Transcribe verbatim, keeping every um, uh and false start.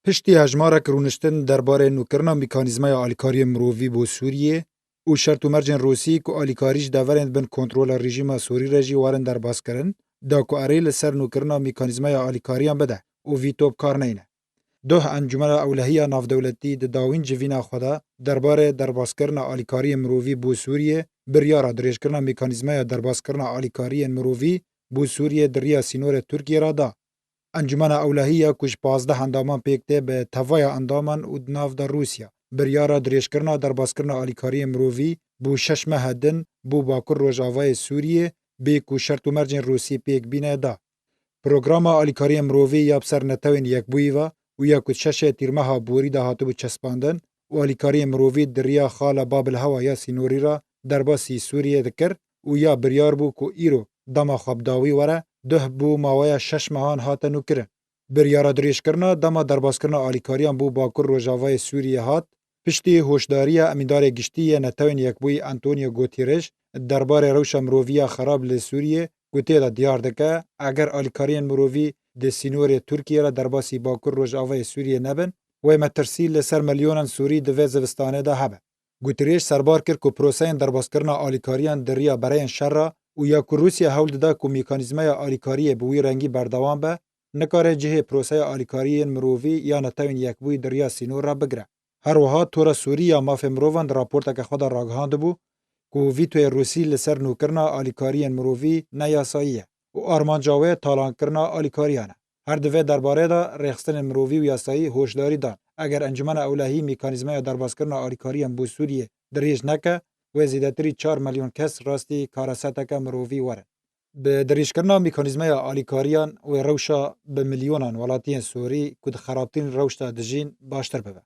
Piştî hejmarek rûniştin derbarê nûkirina mîkanîzmaya alîkariyê mirovî bo Sûriyê û şert û mercên Rûsî ku alîkarî ji deverên bin kontrola rejîma Sûrî re jî werin derbaskirin, da ku erê li ser nûkirina mîkanîzmaya alîkariyan bide û vîto bi kar neyne. Duh Encûmena Ewlehiya Navdewletî di dawîn civîna xwe de derbarê derbaskirina alîkariyên mirovî bo Sûriyê biryara dirêjkirina mîkanîzmaya derbaskirina alîkariyên mirovî bo Sûriyê di riya sînorê Tirkiyê re da. Encûmena Ewlehî ya ku ji pazdeh endaman pêk tê bi tevaya endaman û di nav de Rûsya biryara dirêjkirina derbaskirina alîkariyên mirovî bo şeş meha din bo Bakur Rojavayê Sûriyê bê ku şert û mercên Rûsî pêk bîne da. Programa alîkariyên mirovî ya bi ser Netewên Yekbûyî ve û ya ku şeşê Tîrmeha borî de hatibû çespandin û alîkariyên mirovî di riya xala Babilhewa ya sînorî re derbasî Sûriyê dikir û ya biryar bû ku îro dema xwe bi dawî were, duh bû maweya şeş mehan hate nûkirin. Biryara dirêjkirina dema derbaskirina alîkariyan bo Bakur Rojavayê Sûriyê hat, piştî hoşdariya Emîndarê Giştî yê Netewên Yekbûyî Antonio Guterres derbarê rewşa mirovî ya xerab li Sûriyê ku tê de diyar dike, eger alîkariyên mirovî di sînorê Tirkiyê re derbasî Bakur Rojavayê Sûriyê nebin, wê metirsî li ser milyonan Sûrî di vê zivistanê de hebe. Guterres serbar kir ku proseyên derbaskirina alîkariyan di riya bereyên şer re û ya ku Rûsya hewl dida ku mîkanîzmeya alîkariyê bi wî rengî berdewam be, nikare cihê proseya alîkariyên mirovî ya Netewên Yekbûyî di riya sînor re bigire. Her wiha Tora Sûrî ya Mafê Mirovan di raporteke xwe de ragihandibû ku vîtoyê Rûsî li ser nûkirina alîkariyên mirovî ne yasayî ye û armanca wê talankirina alîkariyan e. Her di vê derbarê de rêxistinên mirovî û yasayî hoşdarî dan, eger Encûmena Ewlehî mîkanîzmeya derbaskirina alîkariyan bo Sûriyê dirêj neke, wê zêdetirî çar milyon kes rastî kareseteke mirovî werin. Bi dirêjkirina mîkanîzmeya alîkariyan wê rewşa bi milyonan welatiyên Sûrî ku di xerabtirîn rewş de dijîn baştir bibe.